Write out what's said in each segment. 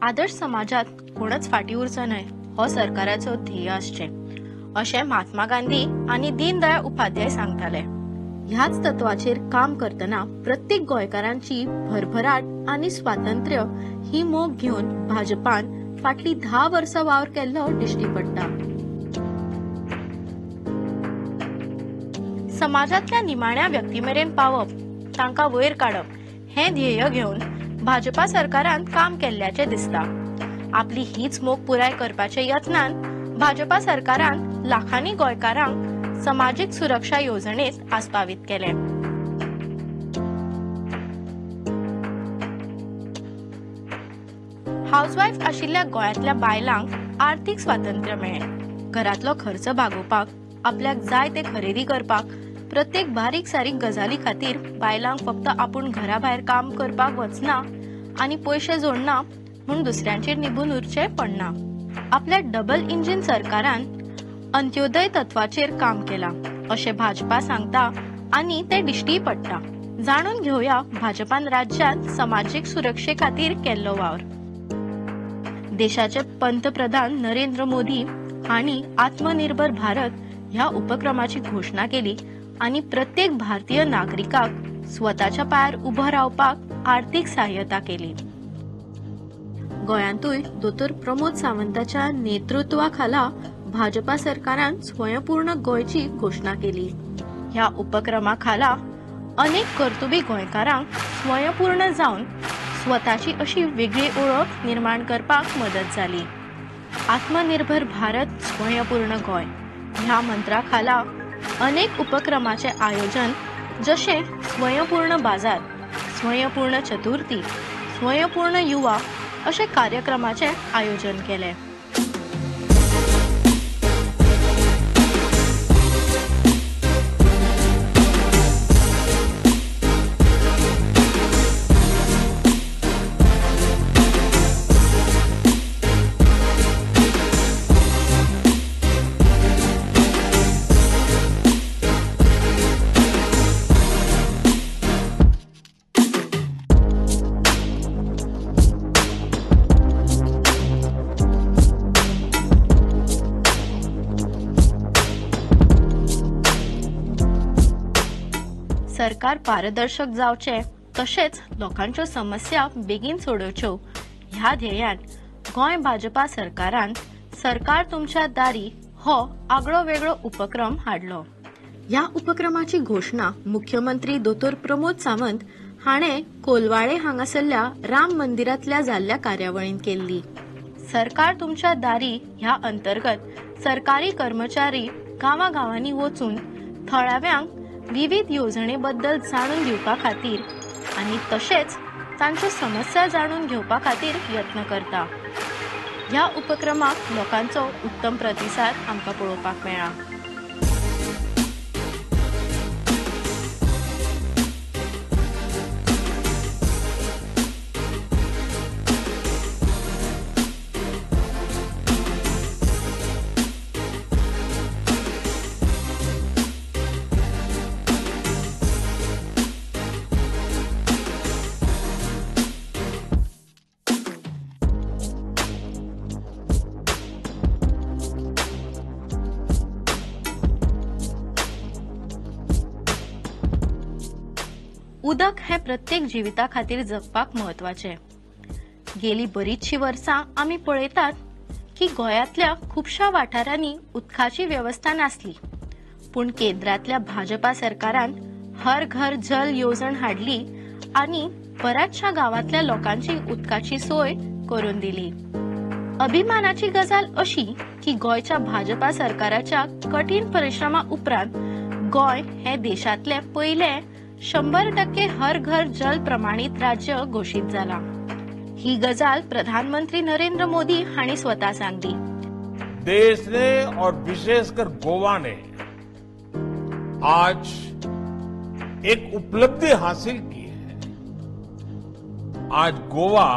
आदर्श समाजात कोणच फाटी उरचो न्हय हो सरकाराचो ध्येय आसचें अशें महात्मा गांधी आनी दीनदयाळ उपाध्याय सांगताले. ह्याच तत्वाचेर काम करतना प्रत्येक गोंयकारांची भरभराट आनी स्वातंत्र्य ही मोग घेवन भाजपान फाटली 10 वर्सां वावर केल्लो दिश्टी पडटा. समाजांतल्या निमाण्या व्यक्ती मेरेन पावप, तांकां वयर काडप हें ध्येय घेवन भाजपा सरकारान काम केल्ल्याचें दिसता. आपली हीच मोग पुराय करपाच्या यत्नान भाजपा सरकारान लाखांनी गोंयकारांक समाजीक सुरक्षा येवजणेत आस्पावीत केले. हाऊसवाईफ आशिल्ल्या गोंयांतल्या बायलांक आर्थिक स्वातंत्र्य मेळ्ळें. घरांतलो खर्च भागोवपाक, आपल्याक जाय ते खरेदी करपाक, प्रत्येक बारीक सारीक गजाली खातीर बायलांक फक्त आपूण घरा भायर काम करपाक वचना आनी पयशे जोडना म्हूण दुसऱ्यांचेर निबून उरचें पडना. आपल्या डबल इंजिन सरकारान अंत्योदय तत्वाचेर काम केलां अशें भाजपा सांगता आनी तें दिश्टीय पडटा. जाणून घेवया भाजपान राज्यांत समाजीक सुरक्षे खातीर केल्लो वावर. देशाचे पंतप्रधान नरेंद्र मोदी हांणी आत्मनिर्भर भारत ह्या उपक्रमाची घोशणा केली आनी प्रत्येक भारतीय नागरिकाक स्वताच्या पांयार उबो रावपाक आर्थिक सहायता केली. गोंयांतूय दोतोर प्रमोद सावंताच्या नेतृत्वा खाला भाजपा सरकारान स्वयंपूर्ण गोंयची घोशणा केली. ह्या उपक्रमा खाला अनेक कर्तुबी गोंयकारांक स्वयंपूर्ण जावन स्वताची अशी वेगळी ओळख निर्माण करपाक मदत जाली. आत्मनिर्भर भारत स्वयंपूर्ण गोंय ह्या मंत्रा खाला अनेक उपक्रमाचे आयोजन जशें स्वयंपूर्ण बाजार, स्वयंपूर्ण चतुर्थी, स्वयंपूर्ण युवा अशे कार्यक्रमाचे आयोजन केले. सरकार पारदर्शक जावचें तशेंच लोकांच्यो समस्या बेगीन सोडोवच्यो ह्या ध्येयान गोंय भाजपा सरकारान सरकार तुमच्या दारी हो आगळो वेगळो उपक्रम हाडलो. ह्या उपक्रमाची घोशणा मुख्यमंत्री दोतोर प्रमोद सावंत हाणें कोलवाळे हांगासरल्या राम मंदिरांतल्या जाल्ल्या कार्यावळींत केल्ली. सरकार तुमच्या दारी ह्या अंतर्गत सरकारी कर्मचारी गांवागांवांनी वचून थळाव्यांक विविध येवजणे बद्दल जाणून घेवपा खातीर आनी तशेंच तांच्यो समस्या जाणून घेवपा खातीर यत्न करता. ह्या उपक्रमाक लोकांचो उत्तम प्रतिसाद आमकां पळोवपाक मेळ्ळा. उदक हें प्रत्येक जिविता खातीर जगपाक म्हत्वाचें. गेली बरीचशी वर्सां आमी पळयतात की गोंयांतल्या खुबश्या वाठारांनी उदकाची वेवस्था नासली, पूण केंद्रांतल्या भाजपा सरकारान हर घर जल येवजण हाडली आनी बऱ्याचशा गांवांतल्या लोकांची उदकाची सोय करून दिली. अभिमानाची गजाल अशी की गोंयच्या भाजपा सरकाराच्या कठीण परिश्रमा उपरांत गोंय हें देशांतलें पयलें 100% हर घर जल प्रमाणित राज्य घोषित जाला. ही गजाल प्रधानमंत्री नरेंद्र मोदी हांणी स्वतः सांगली. देश ने और विशेषकर गोवा ने आज एक उपलब्धि हासिल की है. आज गोवा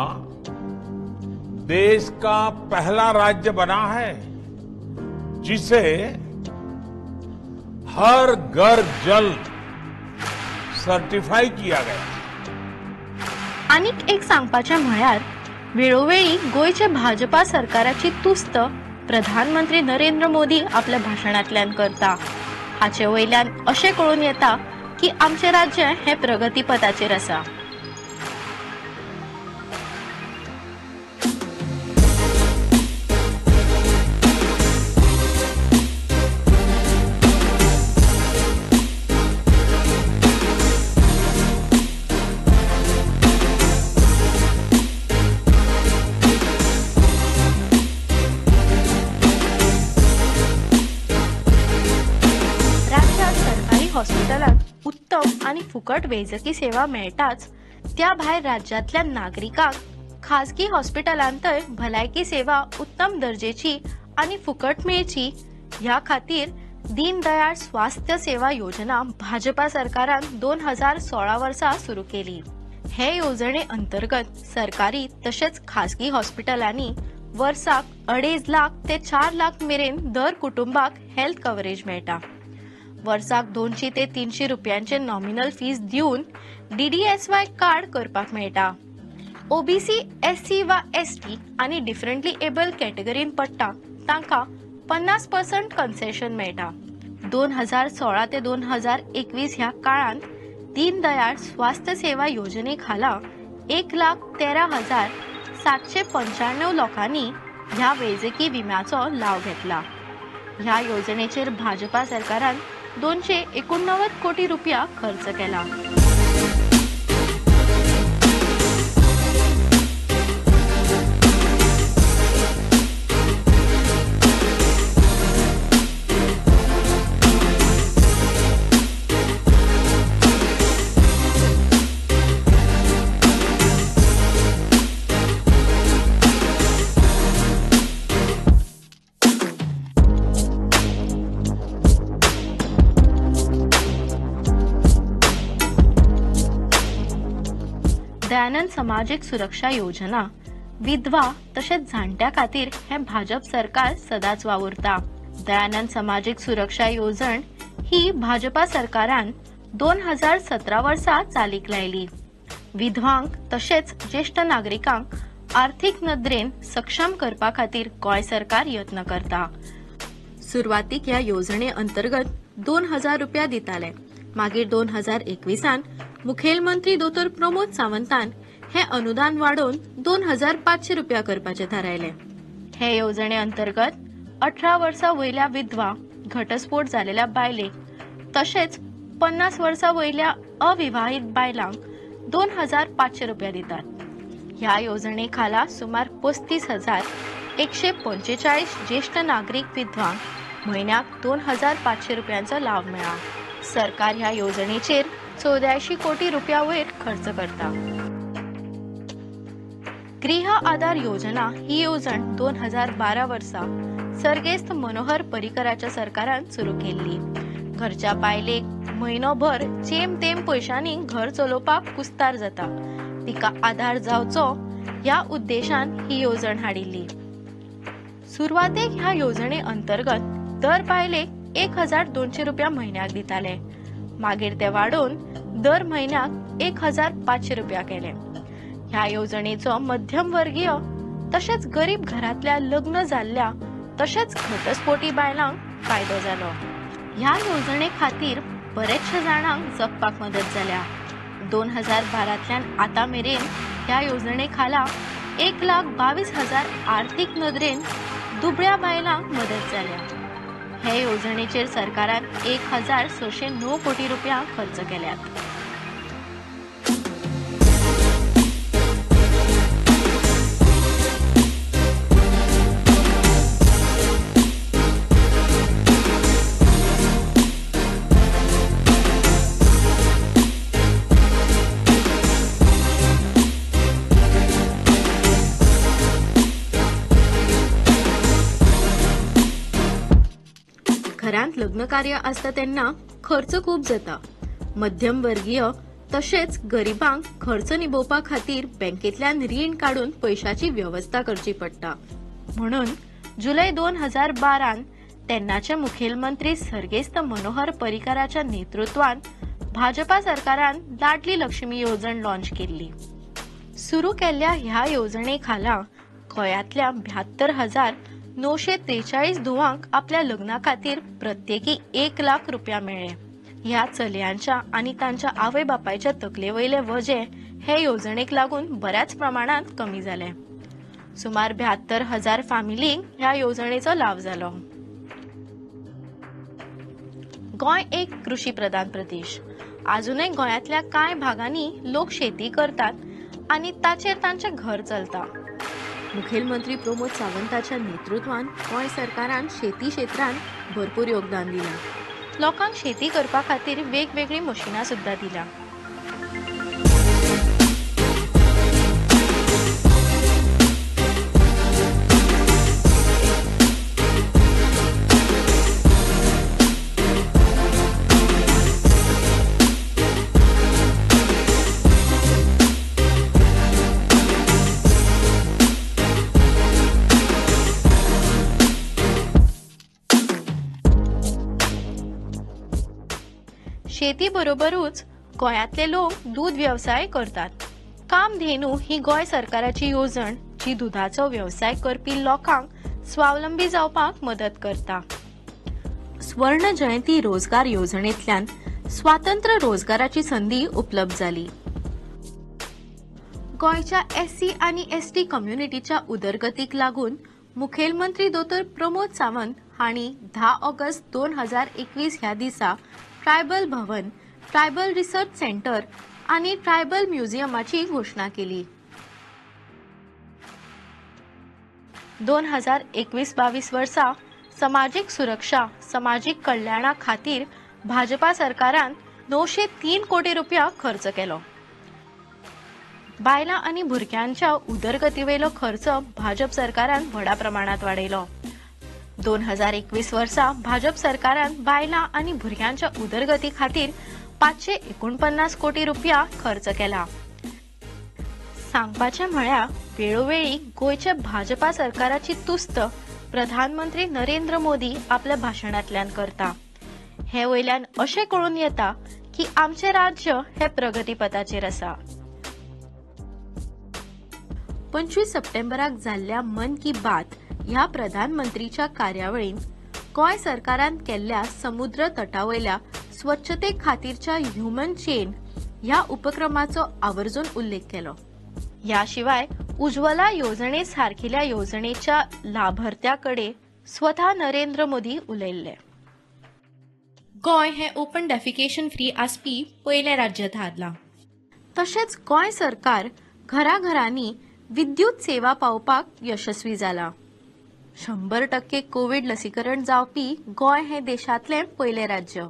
देश का पहला राज्य बना है जिसे हर घर जल सर्टिफाय किया गया. आनीक एक सांगपाचें म्हळ्यार वेळोवेळी गोंयचे भाजपा सरकाराची तुस्त प्रधानमंत्री नरेंद्र मोदी आपल्या भाशणांतल्यान करता. हाचे वयल्यान अशें कळून येता की आमचें राज्य हें प्रगतीपथाचेर आसा. हॉस्पिटलांत उत्तम आनी फुकट वैजकी सेवा मेळटाच, त्या भायर राज्यांतल्या नागरिकांक खाजगी हॉस्पिटलांतय भलायकी सेवा उत्तम दर्जेची आनी फुकट मेळची ह्या खातीर दीनदयाळ स्वास्थ्य सेवा योजना भाजपा सरकारान 2016 वर्सा सुरू केली. हे येवजणे अंतर्गत सरकारी तशेंच खाजगी हॉस्पिटलांनी वर्साक 2.5 लाख ते 4 लाख मेरेन दर कुटुंबाक हेल्थ कव्हरेज मेळटा. वर्साक 200 ते 300 रुपयांचे नॉमिनल फीस दिवन DDSY card करपाक मेळटा. OBC, SC वा ST आनी डिफरंटली एबल कॅटेगरीन पडटा तांकां 50% कन्सेशन मेळटा. 2016 ते 2021 ह्या काळांत दीनदयाळ स्वास्थ्य सेवा योजने खाला 1,13,795 लोकांनी ह्या वैजकी विम्याचो लाव घेतला. ह्या योजनेचेर भाजपा सरकारान 289 कोटी रुपया खर्च केला. दयानंद समाजीक सुरक्षा योजना विधवा तशेंच जाणट्या खातीर हें भाजप सरकार सदांच वावुरता. दयानंद समाजीक सुरक्षा येवजण ही भाजपा सरकारान 2017 वर्सा चालीक लायली. विधवांक तशेंच ज्येश्ठ नागरिकांक आर्थीक नदरेन सक्षम करपा खातीर गोंय सरकार यत्न करता. सुरवातीक ह्या येवजणे अंतर्गत 2000 रुपया दिताले. मागीर 2021 मुखेलमंत्री दोतोर प्रमोद सावंतान हे अनुदान वाडोवन 2500 रुपया करपाचें थारायलें. हे येवजणे अंतर्गत 18 वर्सां वयल्या विधवा, घटस्फोट जालेल्या बायलेक तशेंच 50 वर्सां वयल्या अविवाहीत बायलांक 2500 रुपया दितात. ह्या येवजणे खाला सुमार 35,145 ज्येश्ठ नागरीक विधवांक म्हयन्याक 2500 रुपयांचो लाव मेळ्ळा. सरकार ह्या येवजणेचेर 84 कोटी रुपया वयर खर्च करता. गृह आधार योजना ही येवजण 2012 वर्सा सर्गेस्त मनोहर पर्रीकराच्या सरकारान सुरू केल्ली. घरच्या बायलेक म्हयनोभर जेम तेम पयशांनी घर चलोवपाक कुस्तार जाता, तिका आधार जावचो ह्या उद्देशान ही येवजण हाडिल्ली. सुरवातेक ह्या येवजणे अंतर्गत दर बायलेक 1200 रुपया म्हयन्याक दिताले. मागीर ते वाडोवन दर म्हयन्याक 1500 रुपया केले. ह्या येवजणेचो मध्यमवर्गीय तशेंच गरीब घरांतल्या लग्न जाल्ल्या तशेंच घटस्फोटी बायलांक फायदो जालो. ह्या येवजणे खातीर बरेचशे जाणांक जगपाक मदत जाल्या. 2012तल्यान आतां मेरेन ह्या येवजणे खाला 1,22,000 आर्थीक नदरेन दुबळ्या बायलांक मदत जाल्या. हे येवजणेचेर सरकारान 1609 कोटी रुपया खर्च केल्यात. घरांत लग्नकार्य आसता तेन्ना खर्च खूब जाता. मध्यमवर्गीय तशेंच गरिबांक खर्च निभोवपा खातीर बँकेंतल्यान रीण काडून पयशाची वेवस्था करची पडटा. म्हणून जुलय 2012 तेन्नाचे मुखेलमंत्री सर्गेस्त मनोहर पर्रीकराच्या नेतृत्वान भाजपा सरकारान लाडली लक्ष्मी येवजण लॉन्च केल्ली. सुरू केल्ल्या ह्या येवजणे खाला गोंयांतल्या 72,943 धुवांक आपल्या लग्ना खातीर प्रत्येकी 1 लाख रुपया मेळ्ळे. ह्या चलयांच्या आनी तांच्या आवय बापायच्या तकले वयले वजें हे येवजणेक लागून बऱ्याच प्रमाणांत कमी जालें. सुमार 72,000 फामिलींक ह्या येवजणेचो लाव जालो. गोंय एक कृषी प्रधान प्रदेश. आजुनय गोंयांतल्या कांय भागांनी लोक शेती करतात आनी ताचेर तांचें घर चलता. मुखेलमंत्री प्रमोद सावंताच्या नेतृत्वान गोंय सरकारान शेती क्षेत्रांत भरपूर योगदान दिलां. लोकांक शेती करपा खातीर वेगवेगळीं मशिनां सुद्दां दिल्या. शेती बरोबरूच गोंयांतले लोक दूद वेवसाय करतात. कामधेनू ही गोंय सरकाराची येवजण जी दुदाचो वेवसाय करपी लोकांक स्वावलंबी जावपाक मदत करता. स्वर्ण जयंती रोजगार येवजणेंतल्यान स्वातंत्र्य रोजगाराची संदी उपलब्ध जाली. गोंयच्या एससी आनी एसटी कम्युनिटीच्या उदरगतीक लागून मुखेलमंत्री दोतोर प्रमोद सावंत हांणी 10 ऑगस्ट 2021 ह्या दिसा tribal Bhavan, tribal research centre आनी ट्रायबल म्युझियमाची घोशणा केली. 2021-22 वर्सा समाजीक सुरक्षा, समाजीक कल्याणा खातीर भाजपा सरकारान 903 कोटी रुपया खर्च केलो. बायलां आनी भुरग्यांच्या उदरगतीवेलो खर्च भाजप सरकारान व्हडा प्रमाणात वाडयलो. 2021 वर्सा भाजप सरकारान बायलां आनी भुरग्यांच्या उदरगती खातीर 549 कोटी रुपया खर्च केला. सांगपाचें म्हळ्यार वेळोवेळी गोंयच्या भाजपा सरकाराची तुस्त प्रधानमंत्री नरेंद्र मोदी आपल्या भाशणांतल्यान करता. हे वयल्यान अशें कळून येता की आमचें राज्य हें प्रगतीपथाचेर आसा. 25 सप्टेंबराक जाल्ल्या मन की बात ह्या प्रधानमंत्रीच्या कार्यावळीन गोंय सरकारान केल्ल्या समुद्र तटावयल्या स्वच्छते खातीरच्या ह्युमन चेन ह्या उपक्रमाचो आवर्जून उल्लेख केलो. ह्या शिवाय उज्ज्वला येवजणे सारकिल्या येवजणेच्या लाभार्थ्या कडेन स्वता नरेंद्र मोदी उलयल्ले. गोंय हें ओपन डेफिकेशन फ्री आसपी पयलें राज्य थारलां. तशेंच गोंय सरकार घराघरांनी विद्युत सेवा पावोवपाक यशस्वी जाला. 100% कोविड लसीकरण जावपी गोंय हें देशांतलें पयलें राज्य.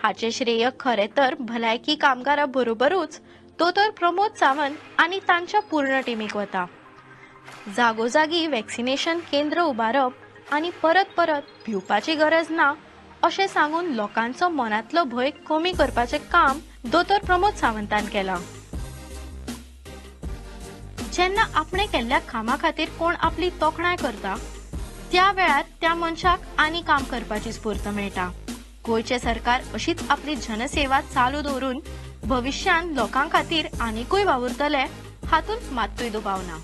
हाचें श्रेय खरें तर भलायकी कामगारां बरोबरूच दोतोर प्रमोद सावंत आनी तांच्या पूर्ण टिमीक वता. जागोजागी वॅक्सिनेशन केंद्र उबारप आनी परत परत भिवपाची गरज ना अशें सांगून लोकांचो मनांतलो भंय कमी करपाचें काम दोतोर प्रमोद सावंतान केलां. जेन्ना आपणें केल्ल्या कामा खातीर कोण आपली तोखणाय करता त्या वेळार त्या मनशाक आनी काम करपाची स्फूर्त मेळटा. गोंयचें सरकार अशीच आपली जनसेवा चालू दवरून भविष्यांत लोकां खातीर आनिकूय वावुरतले हातूंत मात्तूय दुबाव ना.